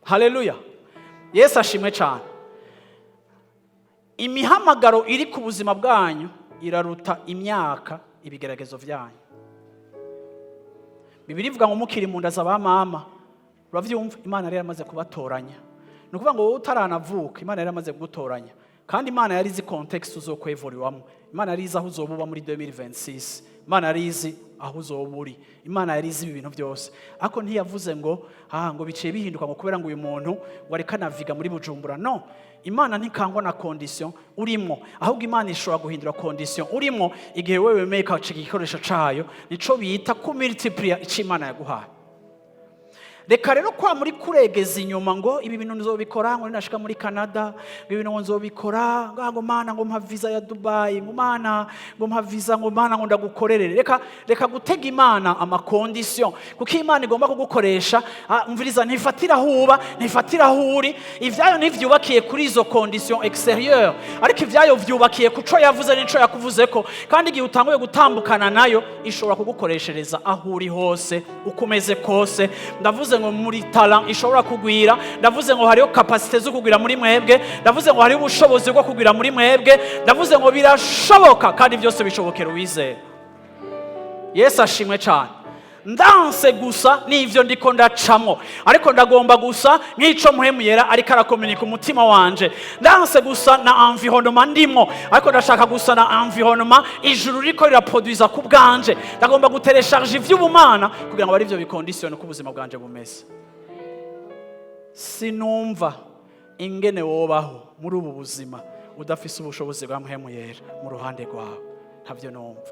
Haleluya, Yesu ashimwe cyane. Imihamagaro iri ku buzima bwanyu iraruta imyaka, ibigeragezo byanyu. Bibiliya ivuga ngo mukiri mu nda za ba mama, uravyumva, Imana yari yaramaze kubatoranya. Ni ukuvuga ngo wowe utaranavuka, Imana yari yaramaze kugutoranya, kandi Imana yari izi contexte uzokwevoluwamo. Imana yari izi aho uzoba uba muri 2026. Imana yari izi aho uzoba uri. Imana yari izi ibi bintu byose, ariko ntiyavuze ngo ngo biciye bihinduka ngo kubera ngo uyu muntu ngo ariko anaviga muri Bujumbura. No, Imana ntikangwa na condition urimo, ahubwo Imana ishobora guhindura condition urimo igihe wewe wemeye ukacika igikoresho cayo. Nico bita kumultiplier ico Imana yaguhaye. Reka rero kwa muri kuregeza inyuma ngo ibi bintu nzobikora ngo ninashika muri Canada, ngo ibintu ngo nzobikora ngo Mana, ngo mpa visa ya Dubai, ngo Mana, ngo mpa visa, ngo Mana, ngo ndagukorerere. Reka gutega Imana ama conditions, kuko Imana igomba kugukoresha, umviriza, ntifatira aho uba, ntifatira aho uri. Ivyayo ntivyubakiye kuri izo conditions extérieures, ariko ivyayo vyubakiye ku co yavuze n'ico yakuvuzeko. Kandi igihe utanguye gutambukana nayo, ishobora kugukoreshereza aho uri hose, uko umeze kose. Ndavuze ngo muri talent ishobora kugwira. Ndavuze ngo hariho capacité zo kugwira muri mwebwe. Ndavuze ngo hariho ubushobozi bwo kugwira muri mwebwe. Ndavuze ngo birashoboka, kandi byose bishobokera uwizera. Yesu ashimwe cyane. Ndanse gusa n'ivyo ndiko ndacamwo, ariko ndagomba gusa nk'ico Mpwemu Yera ariko arakominika umutima wanje. Ndanse gusa na environnement ndimwo, ariko ndashaka gusa na environnement ijuru riko riraproduiza ku bwanje. Ndagomba gutélécharger ivy'ubumana kugira ngo ari byo biconditionne uko ubuzima bwanje bumeze. Sinumva ingene wobaho muri ubu buzima udafise ubushobozi bwa Mpwemu Yera mu ruhande rwawe. Ntabyo numva.